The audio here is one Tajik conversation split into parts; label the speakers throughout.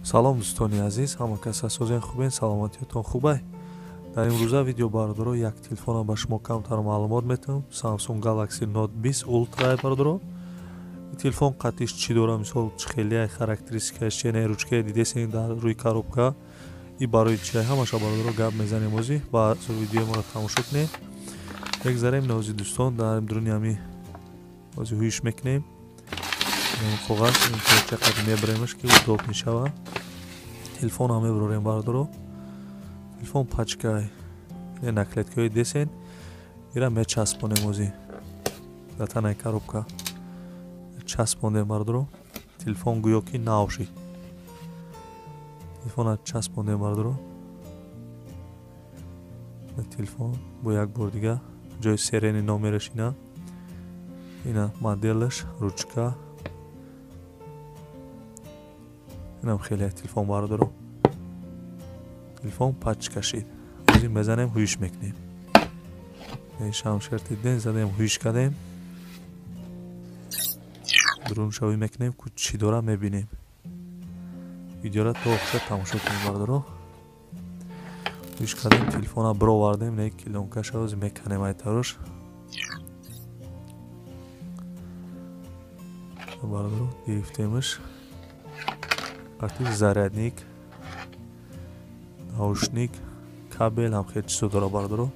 Speaker 1: Салом дӯстони азиз, ҳама кас асозен хубен, саломатиятон хубай. Дар имрӯза видео бародаро як телефонам ба шумо камтар маълумот метавам. Samsung Galaxy Note 20 Ultra бародаро. Ин телефон қатиш чӣ дора, мисол чӣ хеле характеристикаш чи, не ручка дидесен дар рӯи коробка. И барои чи ҳамаша бародаро гап мезанем озӣ ва видеои моро тамошо кунед. Мегзарем нози дӯстон дар дуруни ҳами озӣ ҳуиш мекунем. Коғаз чақадр мебаремаш ки удоб мешавад. Телефонам мебарорем бародаро. Телефон пачкай наклеткаҳои десен ира мечаспонем озӣ дар танаи коробка часпондем бародаро. Телефон гӯё ки нав шид. Телефона часпондем бародаро. Телефон бо як бор дига ҷои серени номераш ина, ина моделаш, ручка. Инам хеле телефон бародаро. Телефон пачка шид. Озӣ мезанем, ҳуиш мекунем. Шамшерти ден задем, ҳуиш кардем. Дуруншавӣ мекунем, ку чӣ дора мебинем. Видеора то охир тамошо кунем бародаро. Ҳуиш кардем, телефона бировардем, не килонкаша озӣ меканем айтарош. Бародаро гирифтемаш. Қатиш зарядник, наушник, кабел ҳам хеле чизо дора бародаро.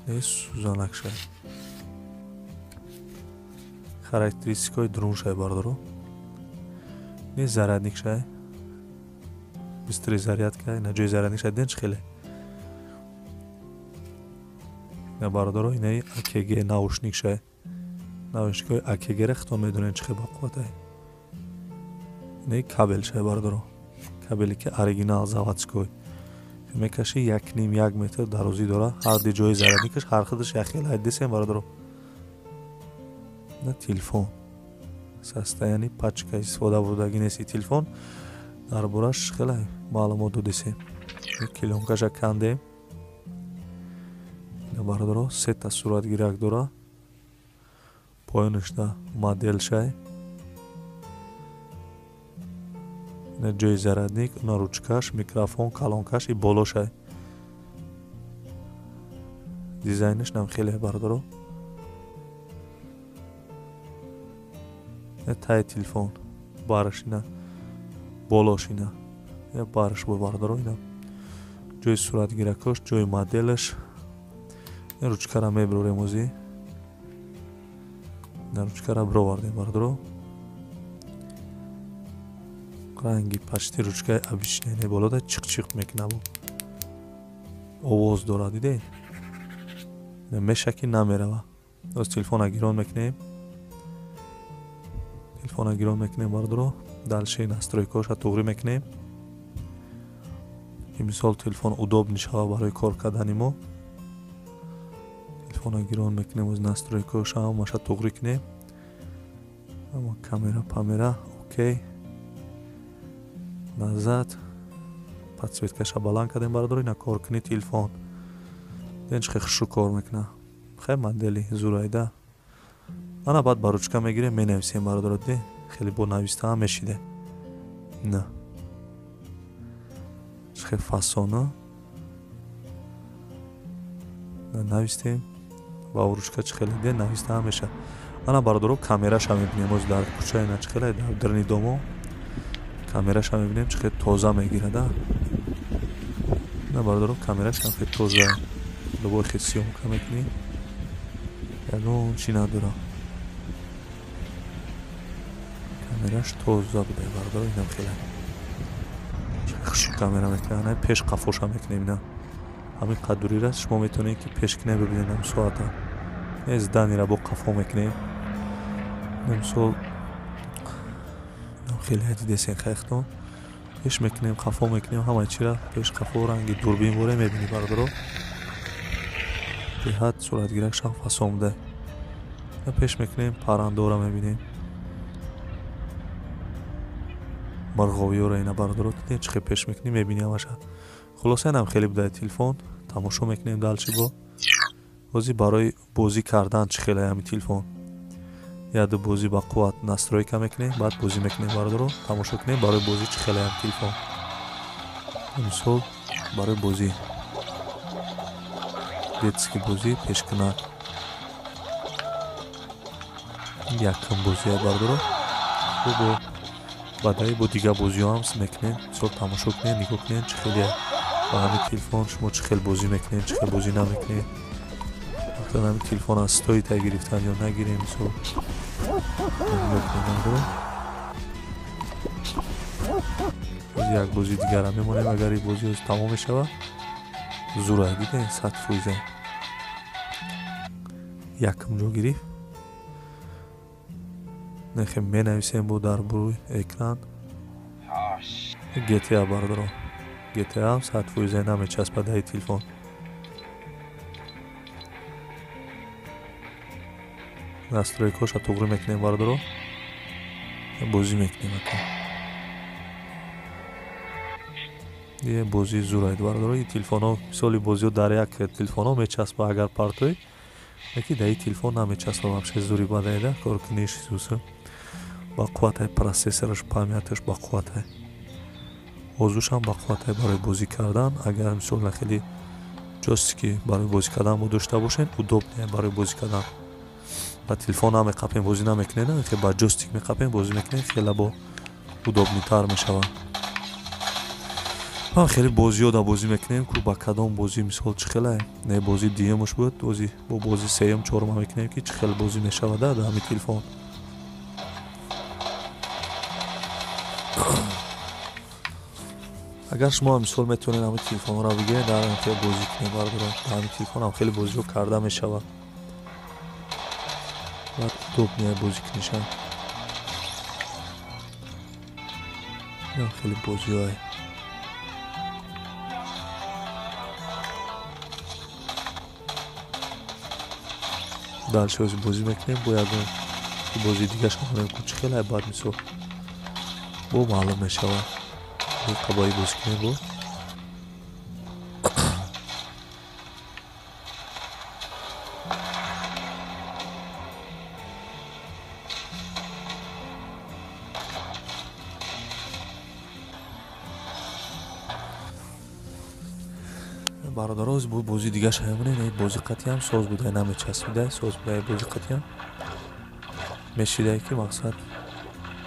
Speaker 1: Не сӯзанак шай. Характеристикаҳои дурун шай бародаро. Не зарядник шай. Быстрый зарядка, на ҷои зарядник шай ден чӣ хеле. На бародаро, инаи AKG наушник шай. Наушникҳои AKG-ра худтон медонед чӣ хел бақувватай. Инаи кабел шай бародаро. Кабеле ки оригинал заводской. Мекаши 1.5 метр дарозӣ дора. Ҳар ди ҷои зарядникаш ҳар худаш як хел десем бародаро. На телефон. Состояние пачка истифода бурдагӣ нест телефон. Дар бораш хеле маълумот додесем. Килонкаша кандем. На бародаро сета суратгирак дора. Поёнашда модел шай. На ҷои зарядник, на ручкаш, микрофон, калонкаш и боло шай. Дизайнаш нам хеле бародаро. На таи телефон бараш ина, болош ина. Я бараш бо бародаро ина. Ҷои суратгиракош, ҷои моделаш. Ин ручкара мебарорем озӣ. На ручкара бировардем бародаро. Ранги пашти ручкаи обычный не болода чиқ-чиқ мекунад. Овоз дорад, дидед? Меша ки намерава. Оз телефона гирон мекунем. Телефона гирон мекунем бародаро. Дальше настройкаҳоша туғрӣ мекунем. Ки мисол телефон удоб мешавад барои кор кардани мо. Телефона гирон мекунем, оз настройкаҳоша ҳамаша туғрӣ кунем. Ама камера, памера, окей. Назад подсветкаша баланд кардем бародаро. Ина кор кунӣ телефон. Ден чӣ хел хушрӯ кор мекунад. Хеле модели зурайда. Ана баъд ба ручка мегирем, менависем бародаро. Де хеле бо навистаам мешиде. На чӣ хел фасона. Навистем ба ручка чӣ хеле де навистаам мешавад. Ана бародаро камераша мебинем оз дар кӯча ина чӣ хеле дар дарни домо. Камераша мебинем чӣ хел тоза мегирад. На бародаро камерашам хел тоза. Дубор хел съёмка мекунӣ. Ягон чӣ надора. Камераш тоза буда бародаро, инам хеле. Чӣ хуш камера мекунад. Ана пеш қафоша мекунем ина. Ҳамин қадурира шумо метавонед ки пеш кунед бибинед ҳам соата. Нез данира бо қафо мекунем. Мисол хеле дидесен хайхтон. Пеш мекунем, қафо мекунем, ҳамаи чира пеш қафо ранги дурбин воре мебинӣ бародаро. Беҳад суратгиракшам фасон буда. Пеш мекунем, паррандора мебинем. Марғовиёра ина бародаро дидем чӣ хел пеш мекунем, мебинӣ ҳамаша. Хулоса инам хеле буда телефон. Тамошо мекунем дальше бо. Бозӣ барои бозӣ кардан чӣ хеле ҳами телефон. Яду бозӣ ба қувват настройка мекунем, баъд бозӣ мекунем бародаро. Тамошо кунем барои бозӣ чӣ хелаям телефон. Мисол барои бозӣ детский бозӣ пешкунак. Якум бозия бародаро. Бо баъдаи бо дигар бозиҳо ҳам мекунем. Мисол тамошо кунем, нигоҳ кунем чӣ хеле ба ҳамин телефон шумо чӣ хел бозӣ мекунед, чӣ хел бозӣ намекунед. Вақте ҳамин телефон аз стоит гирифтан ё нагирем, мисол нигоҳ кунем бародаро. Як бозӣ дигара мемонем, агар ин бозӣ тамом мешавад, зура дидем 100%. Якум ҷо гирифт. Нехе менависем бо дар рӯи экран. GTA бародаро. GTA 100% намечаспад дар телефон. Настройкаша туғри мекунем бародаро. Бозӣ мекунем ака. Е бозӣ зурайд бародаро. Ин телефонҳо мисоли бозиҳо дар як телефонҳо мечаспад агар партои, лекин дар ин телефон намечаспад вообще зури бадаида кор куниш сусу. Ба қувватай процессораш, памяташ ба қувватай. Озушам ба қувватай барои бозӣ кардан. Агар мисол хеле ҷойстики барои бозӣ кардан мо дошта бошем, удобнее барои бозӣ кардан. Ба телефон намеқапем бозӣ намекунем, хеле ба ҷойстик меқапем бозӣ мекунем, хеле бо удобнитар мешавад. Ма хеле бозиҳо да бозӣ мекунем, ку ба кадом бозӣ мисол чӣ хеле не бозӣ дуюмаш буд, бозӣ бо бозӣ сеюм, чорум мекунем ки чӣ хел бозӣ мешавад дар ҳамин телефон. Агар шумо мисол метавонед ҳамин телефонро бигиред, дар ҳамин бозӣ кунед бародарон. Дар ҳамин телефон ҳам хеле бозиҳо карда мешавад. Баъд удобнее бозӣ куниша. Ин хеле бозиҳое. Дальше ози бозӣ мекунем, бо ягон бозии дигааш мекунем, ку чӣ хеле баъд мисол бо маълум мешавад. Қабои бозӣ кунем бо. Бародаро, бо бозии дигааш мемонем. Ин бозӣ қатъиам соз буда, намечаспида, соз буда бозӣ қатъиам. Мешидай ки мақсад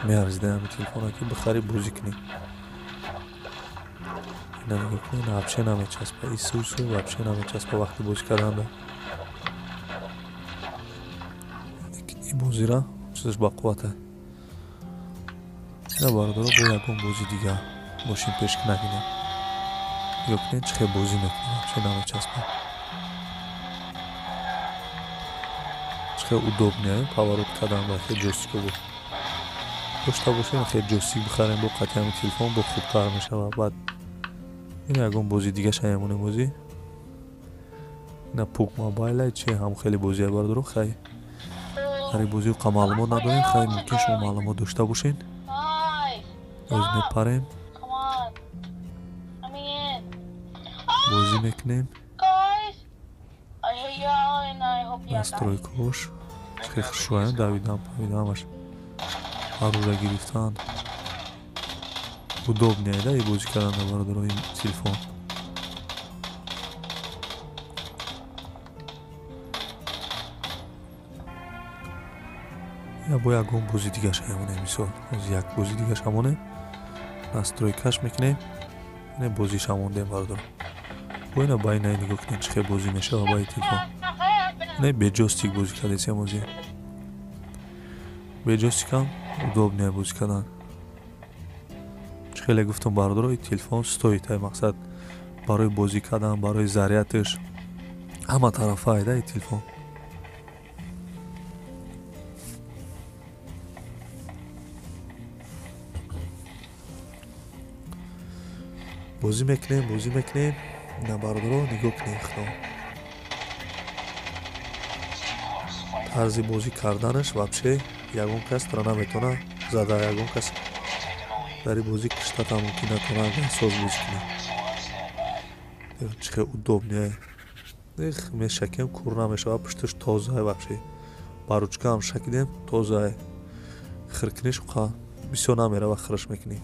Speaker 1: меарзида ҳамин телефонро ки бихарӣ бозӣ кунӣ. Ина нигоҳ кунед, вообще намечаспа. Ин сусу вообще намечаспа вақти бозӣ карданда. Лекин ин бозира чизаш ба қуввата. Ина бародаро, бо ягон бозии дигар мошин пеш нагинем. Нигоҳ кунед чӣ хел бозӣ мекунем, вообще намечаспа. Чӣ хел удобнее поворот кардан ба хел ҷойстико буд. Дошта бошем хел ҷойстик бихарем бо қатъи ҳамин телефон бо хубтар мешавад. Баъд ин ягон бозии дигааш мемонем бозӣ. Ина PUBG Mobile чи ҳам хеле бозия бародаро. Хай дар ин бозиҳо қа маълумот надорем, хай мумкин шумо маълумот дошта бошед. Боз мепарем. Бозӣ мекунем. Настройкаҳош хеле хушроям, давидан, павидан, ҳамаш оружие гирифтан. Удобнее да и бозӣ кардан дар бародаро ин телефон. Я бо ягон бозӣ дигааш мемонем мисол. Боз як бозӣ дигааш мемонем. Настройкаш мекунем. Ин бозиаш мондем бародаро. Бо ина ба ина нигоҳ кунед чӣ хел бозӣ мешавад ба ин телефон. Не бе ҷойстик бозӣ кардесем бозӣ. Бе ҷойстикам удобнее бозӣ кардан. Чӣ хеле гуфтам бародаро, ин телефон стоит ай мақсад барои бозӣ кардан, барои зарядаш ҳама тарафа айда ин телефон. Бозӣ мекунем, бозӣ мекунем. На бародаро нигоҳ кунед худо. Тарзи бозӣ карданаш вообще ягон кас тра наметавонад зада, ягон кас дар ин бозӣ киштата мумкин натавонад агар соз бозӣ кунад. Чӣ хел удобнее. Эх, мешакем кур намешавад, пушташ тоза вообще. Ба ручкаам шакидем, тоза. Хиркуниш бисёр намерава, хирш мекунӣ.